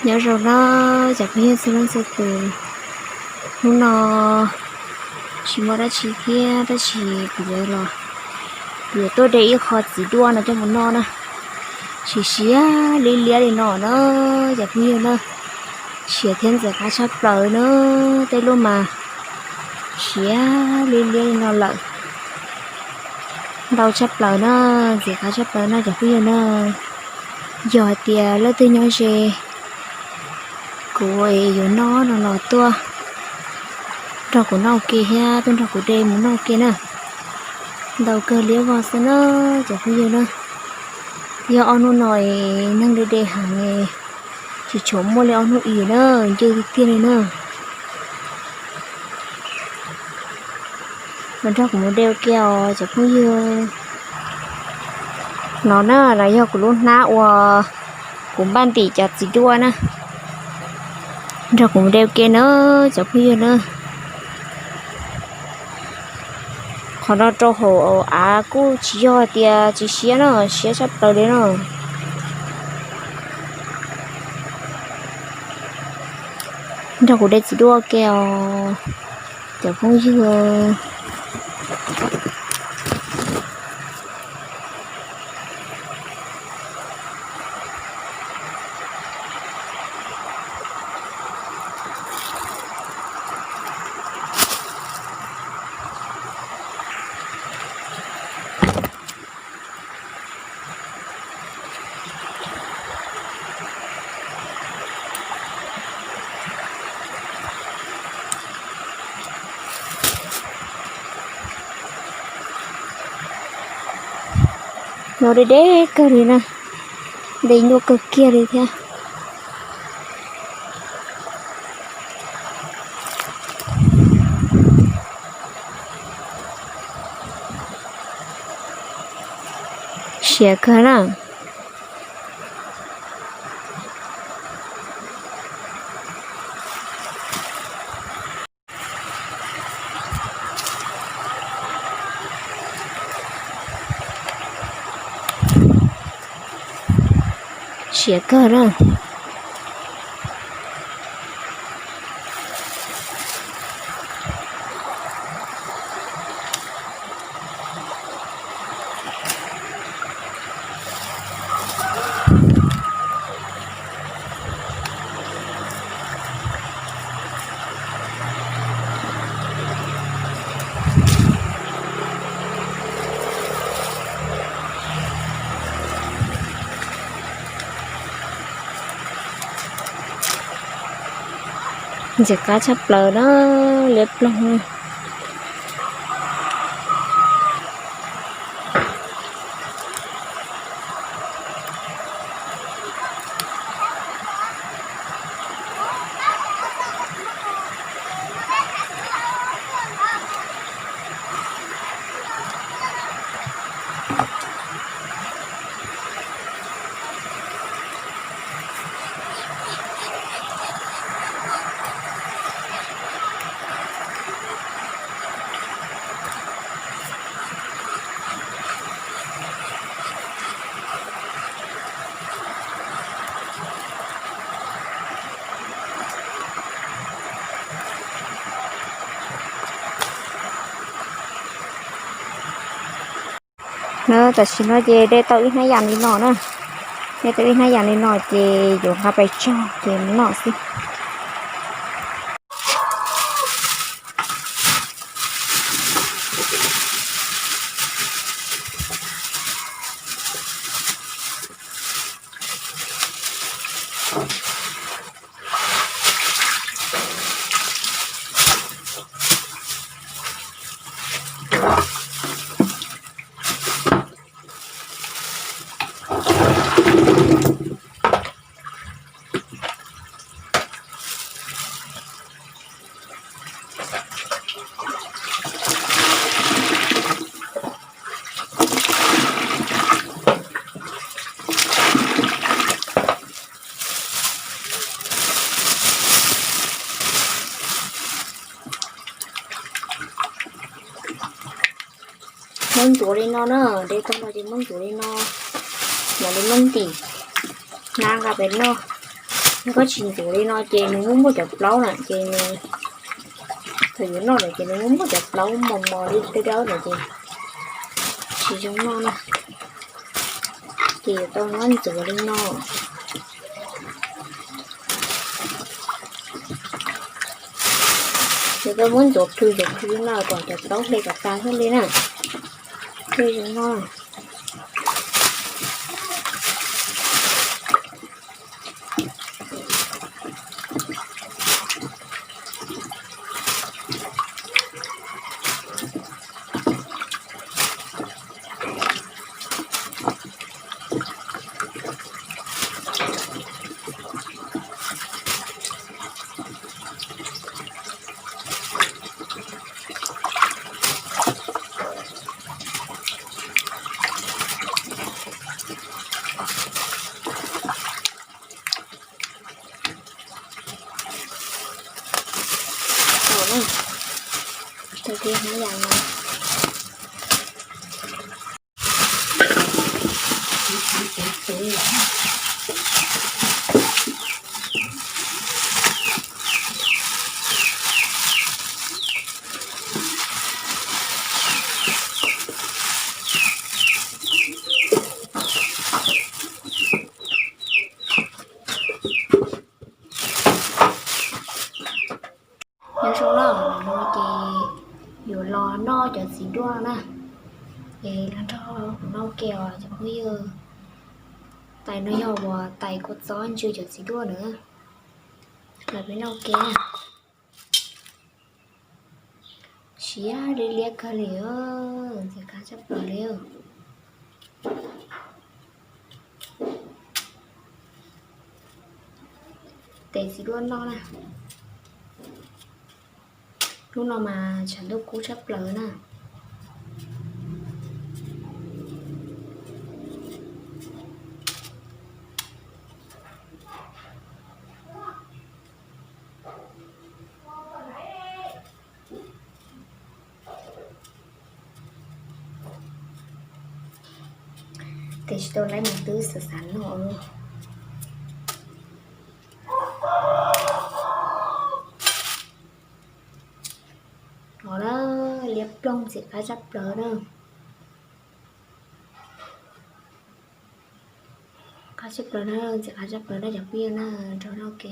Nyob zoo na cov phooj ywg txhua leej txhua tus, hnub no tsis muaj dab tsi thiab tab sis kuv yuav los, kuv yuav tuaj de ib qho txiv duaj no coj mus noj na. Siav siav liab liab li no na cov phooj ywg na, siav thiab ntxim qab tshaj plaws na, tej lub mas siav liab liab li no lawm. Ntau tshaj plaws na, ntxim qab tshaj plaws na cov phooj ywg na. Yog hais tias leej twg nyob ze kuv yuav noj no los tuaj nrog kuv noj ua ke thiab tuaj nrog kuv de mus noj ua ke na. Ntau kawg liab vog xwb na cov phooj ywg na. Yog ob hnub no es neeg de de heev, tsis tshua muaj li ob hnub i na, ncw tiag tiag li na. Los nrog kuv mus de ua ke os cov phooj ywg. No na los yog kuv lub hnab uas kuv npaj ntim cov txiv duaj na. Nrog kuv mus de ua ke na cov phooj ywg na. Qhov no rau hauv av kuj tsis yog tias tsis siab no, siab tshaj plaws li no. Nrog kuv de txiv duaj ua ke os cov phooj ywg. No deb deb kawg li na, de nyuaj kawg kiag li thiab. Siav kawg na. Siav kawg na. Ntxim qab tshaj plaws na, liab ploog na. Na tam sim no ces de tau ib hnab yam li no na, de tau ib hnab yam li no ces yuav nqa pais tsog ces noj xwb. Muab ncuav li no na, de tau no ces muab ncuav li no, mam li muab ntim hnab nqa pem noj. Koj tsis ntxuav li no ces nws muaj muaj cov plaub na ces nws, thaum yuav noj lawm ces nws muaj muaj cov plaub mos mos li dawb dawb na ces tsis zoo noj na. Ces yuav tau muab ntxuav li no. Yuav tau muab ntxuav plhws ntxuav plhws li no kom cov plaub hle kom tas thiaj li na, thiaj zoo noj. Tau na, tau kiag hnav yas no. Nyob zoo na, no ces yuav los noj cov txiv duaj na. Es los nrog kuv noj ua ke os cov phooj ywg. Tais no yog uas tais kua txob ntsw cov txiv duaj na. Los peb noj ua ke. Siab liab liab kawg li, ntxim qab tshaj plaws li. Tes txiv duaj noj na. Hnub no mas tshav ntuj kub tshaj plaws na. Tes tsis tau laib mus twb xav xav noj. No na, liab ploog ntxim qab tshaj plaws na. Qab tshaj plaws na, ntxim qab tshaj plaws na cov phooj ywg na, nrog noj ua ke.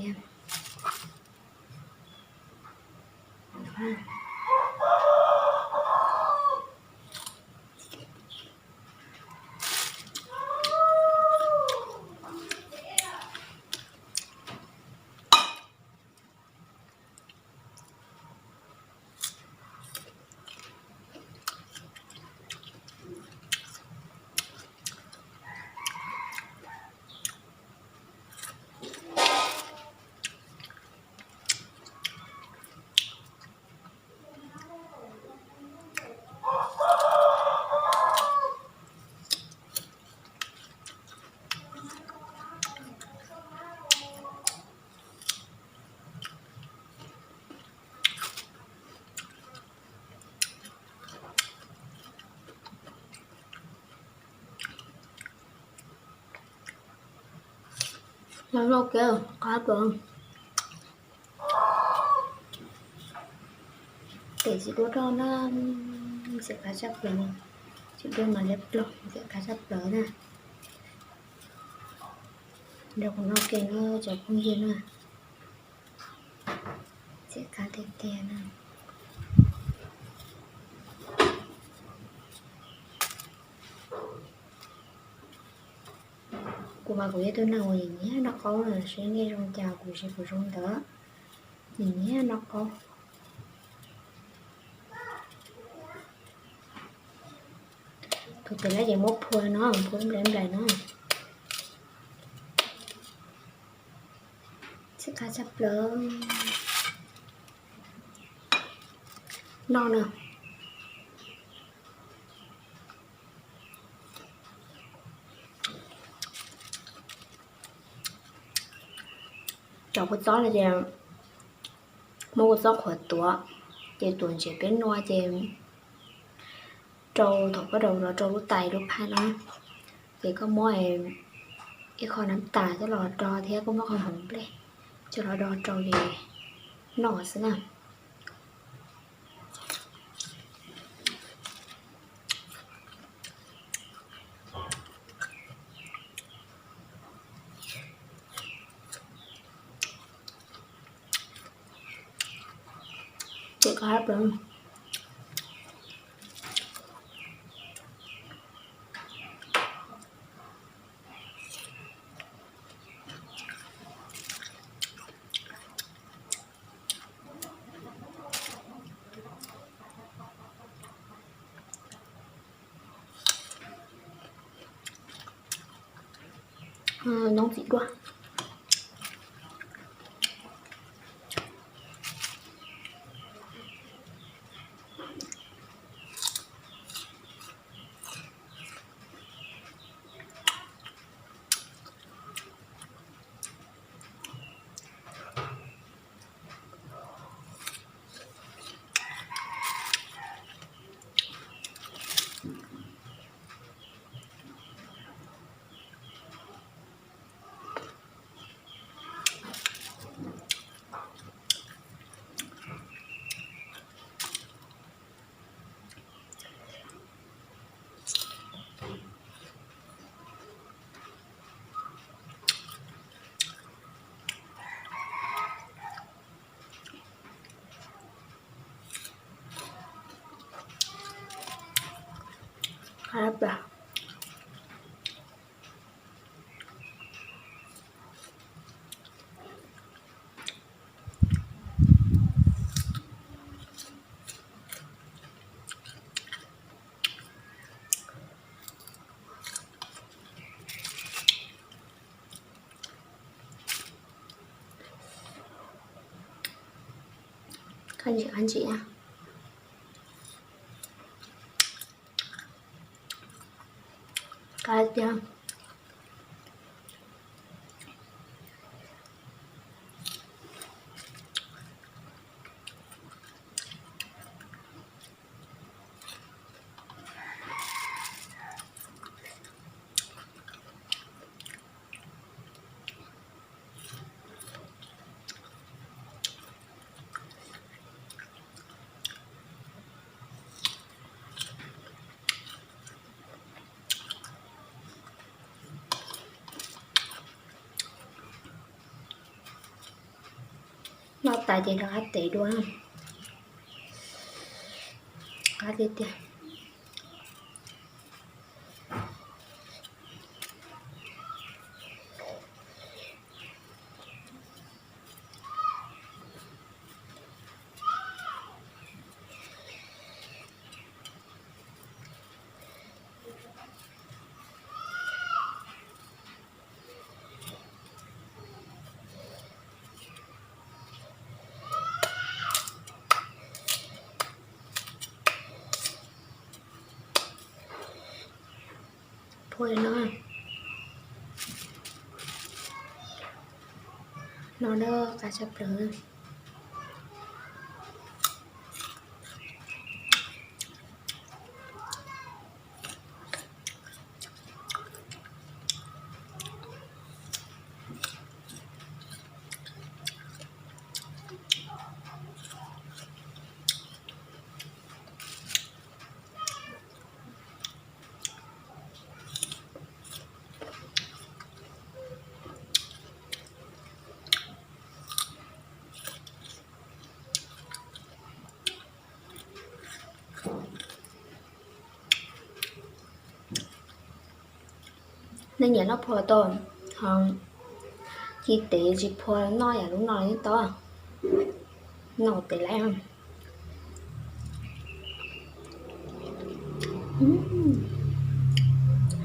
Los noj ua ke, qab plaws. Tes txiv duaj roj na, ntxim qab tshaj plaws. Txiv duaj mas liab ploog, ntxim qab tshaj plaws na. Nrog kuv noj ua ke na cov phooj ywg na. Ntxim qab tiag tiag na. Kuv mas kuv yog tus neeg uas nyiam nyiam noj qaub na, seb nej zoo cas, kuv seb kuv zoo ntawd, nyiam nyiam noj qaub. Tus tes lab ces muab phua no, phua nplai nplai no. Ntxim qab tshaj plaws. Noj na. Cov kua txob no ces muab kua txob qhuav tuav, ces tuav ntses peb nua ces rau thaum koj rau los rau lub tais lub phaj no, ces koj muab ib qho nab tas coj los rau thiab koj muab qho hmoov nplej, Coj los do rau es noj xwb na. Ces qab plaws. Nyob txiv duaj. Qab plaws. Qab ntsim, qab ntsim na. Qab tiag. Noj tas ces rov qab tev dua. Qab tiag tiag. Phua li no. No na, qab tshaj plaws. Nej nyiam noj phua tau, ho ci tev tsis phua noj yam lub no yeej tau. Noj tev lawm.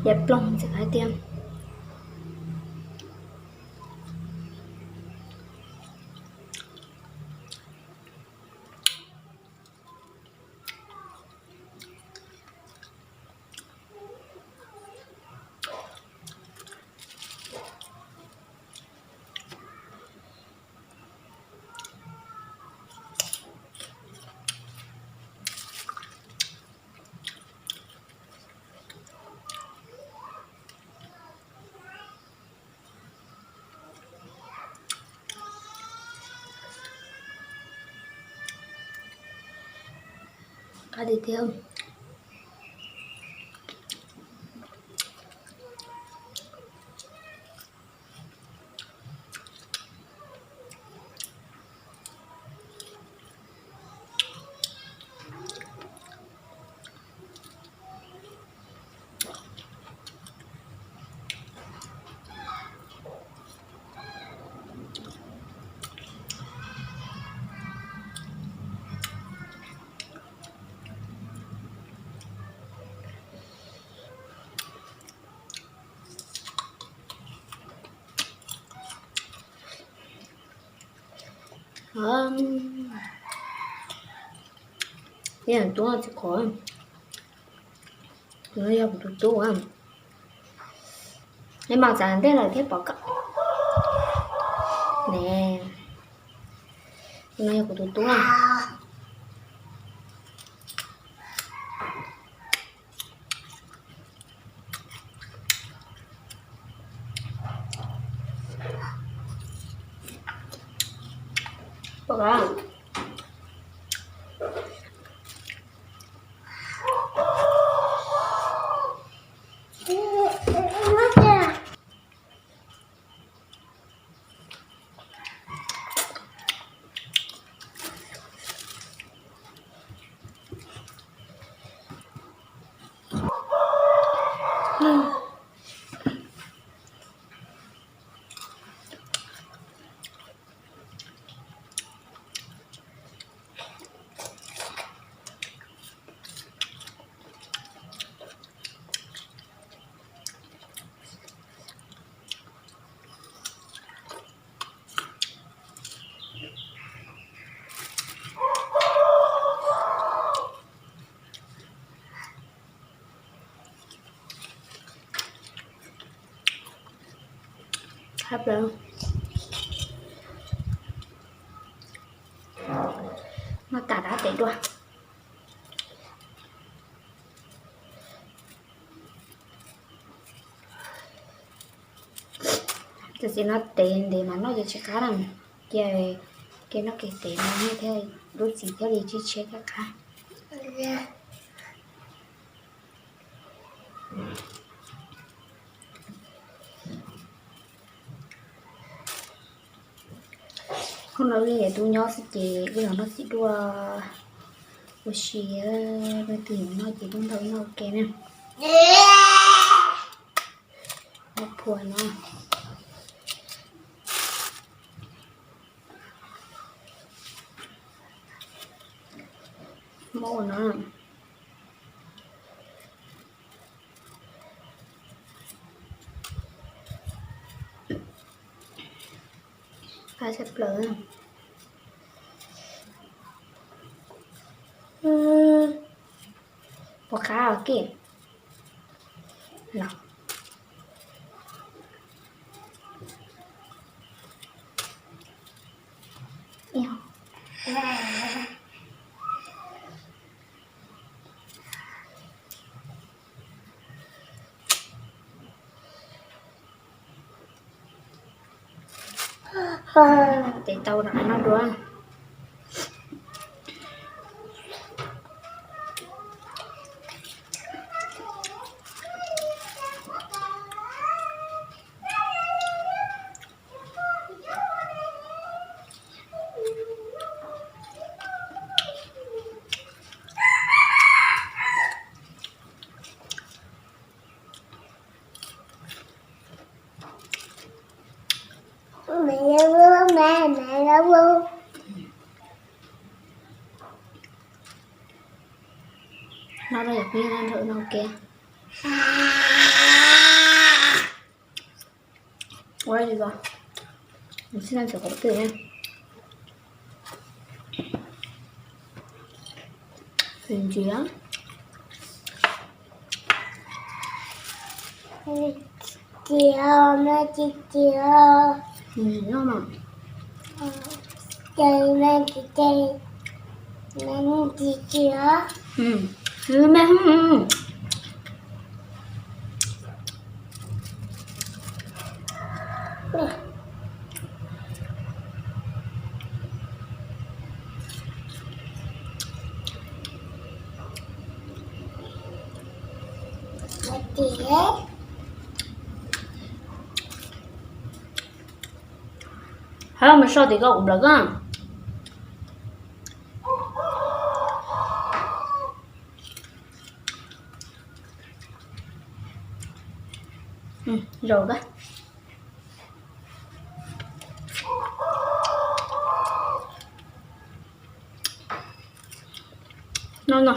Yam ploog ntxim qab tiag. Qab tiag tiag. Ib yam tub txiv qhuav, no yog kuv tus tub. Nej mam txav ntej lawm thiaj pom koj ne. No yog kuv tus tub. Hab plaws. Noj tas rau tes dua. Tam sim no tes ntev mas noj ces tsis qab na. Cia, cia noj kiag tes no thiaj lub txim thiaj li tsis tshiab thiab qab. Hnub no wb niam tub nyob xwb ces wb los noj txiv duaj ua si, leej twg noj ces tub ntau noj ua ke na. Ua phua no. Muab ua no. Qab tshaj plaws. Puas qab os kiv? Los. Tes tau rau qab no dua. No rau yog peb noj nrog wb noj ua ke. Ua li los, nws tsis tau tsam qhov twg na. Ntsia, ntsia, ntsia, ntsia. Hab mus soj tim ko kuv nplawm koj. Zaum koj. No no.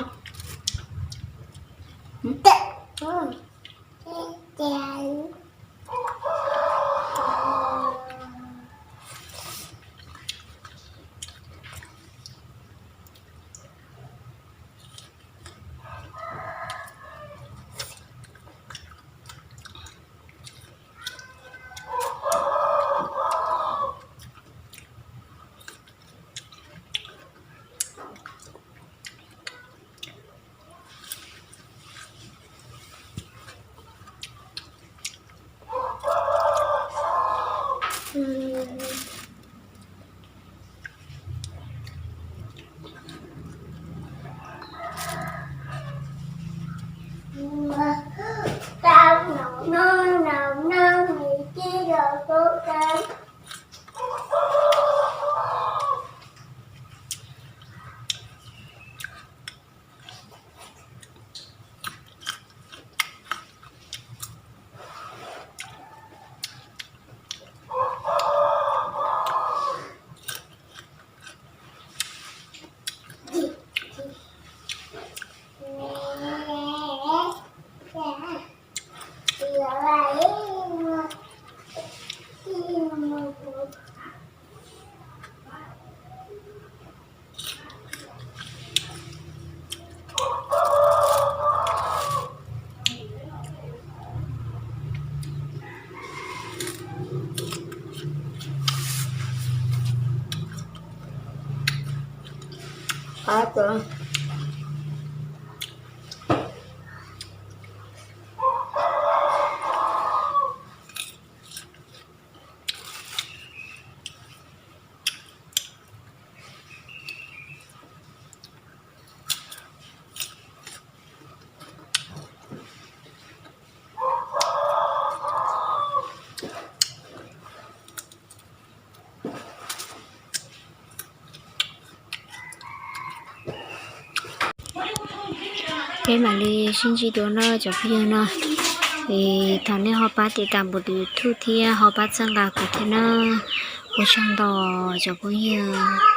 Peb mam li sib ntsib dua na cov phooj ywg na. Es thov nej ho pab tiv tas npum tus YouTube thiab ho pab txhawb nqa kuv thiab na. Ua tsaug ntau cov phooj ywg.